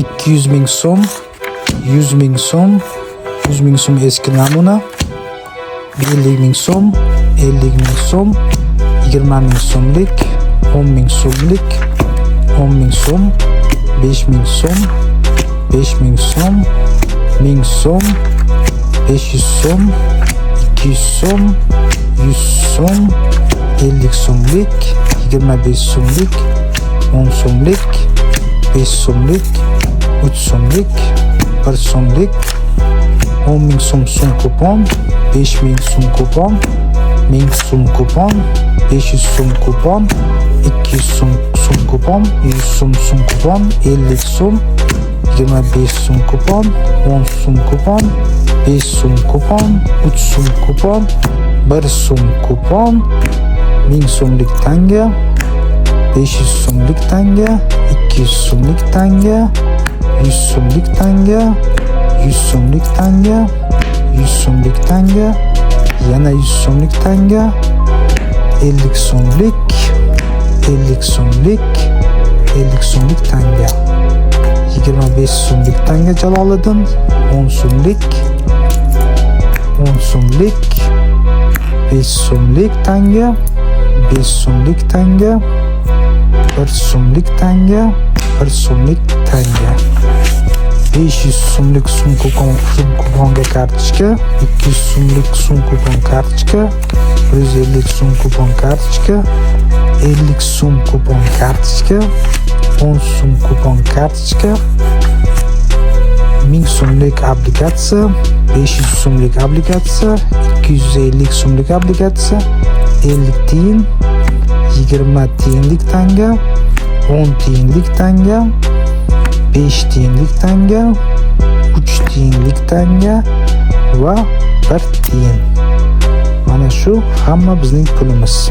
200 ming so'm, 100 ming so'm, 100 ming so'm eski namuna, 50 ming so'm, 50 ming so'm, 20 ming so'mlik, 10 ming so'mlik, 10 ming so'm, 5 ming so'm, 5 ming so'm, 1000 so'm, 500 so'm, 200 so'm, 100 so'm, 50 so'mlik, 25 so'mlik, 10 so'mlik, 5 so'mlik, 3 so'mlik, 1 so'mlik, 10 ming so'm so'm kupon, 5 ming so'm kupon, 1000 so'm kupon, 500 so'm kupon, 200 so'm so'm kupon, 100 so'm so'm kupon, 50 so'm, 25 so'm kupon, 10 so'm kupon, 5 so'm kupon, 3 so'm kupon, 1 so'm kupon, 1000 so'mlik tanga, 500 so'mlik tanga, 200 so'mlik tanga, 100 so'mlik tanga, 100 so'mlik tanga, 100 so'mlik tanga, yana 100 so'mlik tanga, 50 so'mlik, 50 so'mlik, 50 so'mlik tanga, 25 so'mlik tanga Jaloliddin, 10 so'mlik, 10 so'mlik, 5 so'mlik tanga, 5 so'mlik tanga, 1 so'mlik tanga, 1 so'mlik tanga. 500 so'mlik so'm kupon, so'm kuponga kartochka, 200 so'mlik so'm kupon kartochka, 150 so'm kupon kartochka, 50 so'm kupon kartochka, 10 so'm kupon kartochka, 1000 so'mlik obligatsiya, 500 so'mlik obligatsiya, 250 so'mlik obligatsiya, 50 tiyin, 20 tiyinlik tanga, 10 tiyinlik tanga, 5 tiyinlik tanga, 3 tiyinlik tanga va 1 tiyin. Mana shu hamma bizning pulimiz.